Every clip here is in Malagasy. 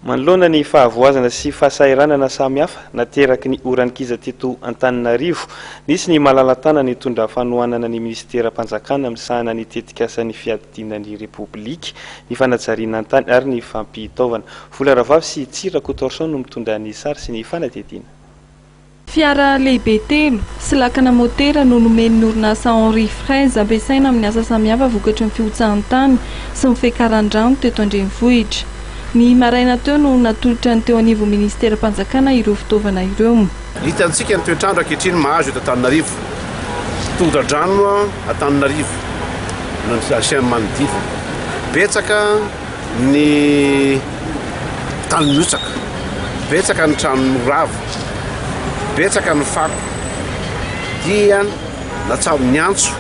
Manoloana ny fahavoazana sy fahasahiranana samihafa nateraky ny oran-kiza teto Antananarivo, nisy ny malala-tanana nitondra fanohanana ny minisiteram-panjakana misahana ny tetikasan'ny fiadidiana ny Repoblika, ny fanajariana ny tany ary ny fampitaovana. Vola Rahavavy sy Tsiry Rakotoarison no mitondra ny sary sy ny fanadihadiana. Fiara lehibe telo sy lakana motera no nomen'ny orinasa Henri Fraise ampiasaina amin'ny asa samihafa vokatry ny fihotsahan'ny tany sy ny fiakaran-drano teto an-drenivohitra. Ny maraina teo no natolotra ny teo anivon'ny minisiteram-panjakana ireo fitaovana ireo. Hitantsika ny toetr'andro ankehitriny mahazo eto Antananarivo. Tondra-drano Antananarivo sy ny manodidina. Betsaka ny tany mihotsaka, betsaka ny trano rava, betsaka ny fako. Dia natsaho niantso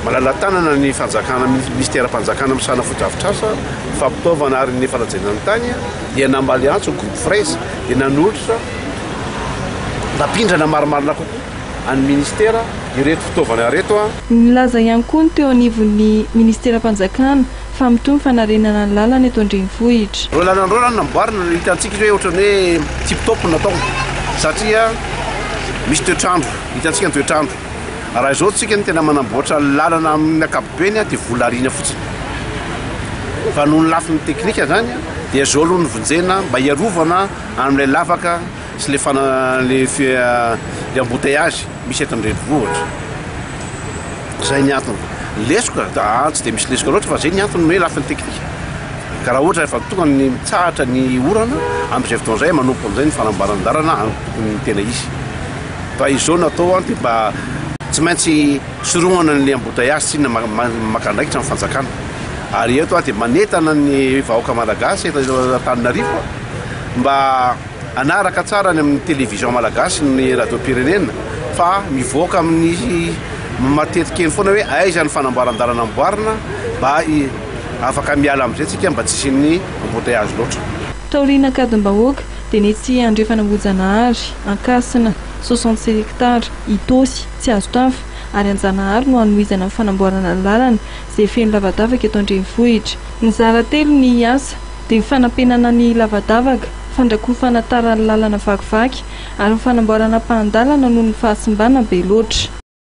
malala-tanana ny fanjakana, minisiteram-panjakana misahana fotodrafitrasa, fampitaovana ary ny fanajana ny tany dia namaly antso ny groupe Fraise dia nanolotra nampindrana marimarina kokoa an'ny ministera ireto fitaovana ireto. Nilaza ihany koa ny teo anivon'ny minisiteram-panjakana fa mitohy ny fanarenana ny lalana eto an-drenivohitra. Ireo lalana ireo zany namboarina, hitantsika izy hoe ohatran'ny hoe tip top no natao satria misy toetr'andro, hitantsika ny toetr'andro. Raha izao tsika no tena manamboatra lalana amin'ny ankapobeny dia vola ariana fotsiny. Fa noho ny lafiny teknika zany dia izao aloha no vonjena mba hiarovana amin'ilay lavaka sy le fana le le embouteillage misy eto an-drenivohitra. Zay ny antony. Lesoka, ah, tsy dia misy lesoka loatra fa zay ny antony hoe lafiny teknika. Ka raha ohatra efa tonga ny mitsahatra ny orana, amin'izay fotoana izay manomboka amin'izay ny fanamboaran-dalana amin'ny tokony tena izy. Fa izao no atao dia mba tsy maintsy sorohana ny embouteillage tsy inona maka andraikitra ny fanjakana. Ary eto aho dia manentana ny vahoaka malagasy eto Antananarivo mba hanaraka tsara ny amin'ny télévision malagasy ny radiom-pirenena fa mivoaka amin'ny matetika eny foana hoe aiza ny fanamboaran-dalana amboarina mba afaka miala amin'izay tsika mba tsy hisian'ny embouteillage loatra. Taoriana Ankadimbahoaka dia ny etsy Andrefan'Ambohijanahary, Ankasina, 67 hectares, Itaosy, Tsiazotafo ary Anjanahary no hanohizana ny fanamboarana ny lalana izay feno lavadavaka eto an-drenivohitra. Nizara telo ny asa dia ny fanampenana ny lavadavaka, fandrakofana tara ny lalana vakivaky ary ny fanamboarana ampahan-dalana noho ny fahasimbana be loatra.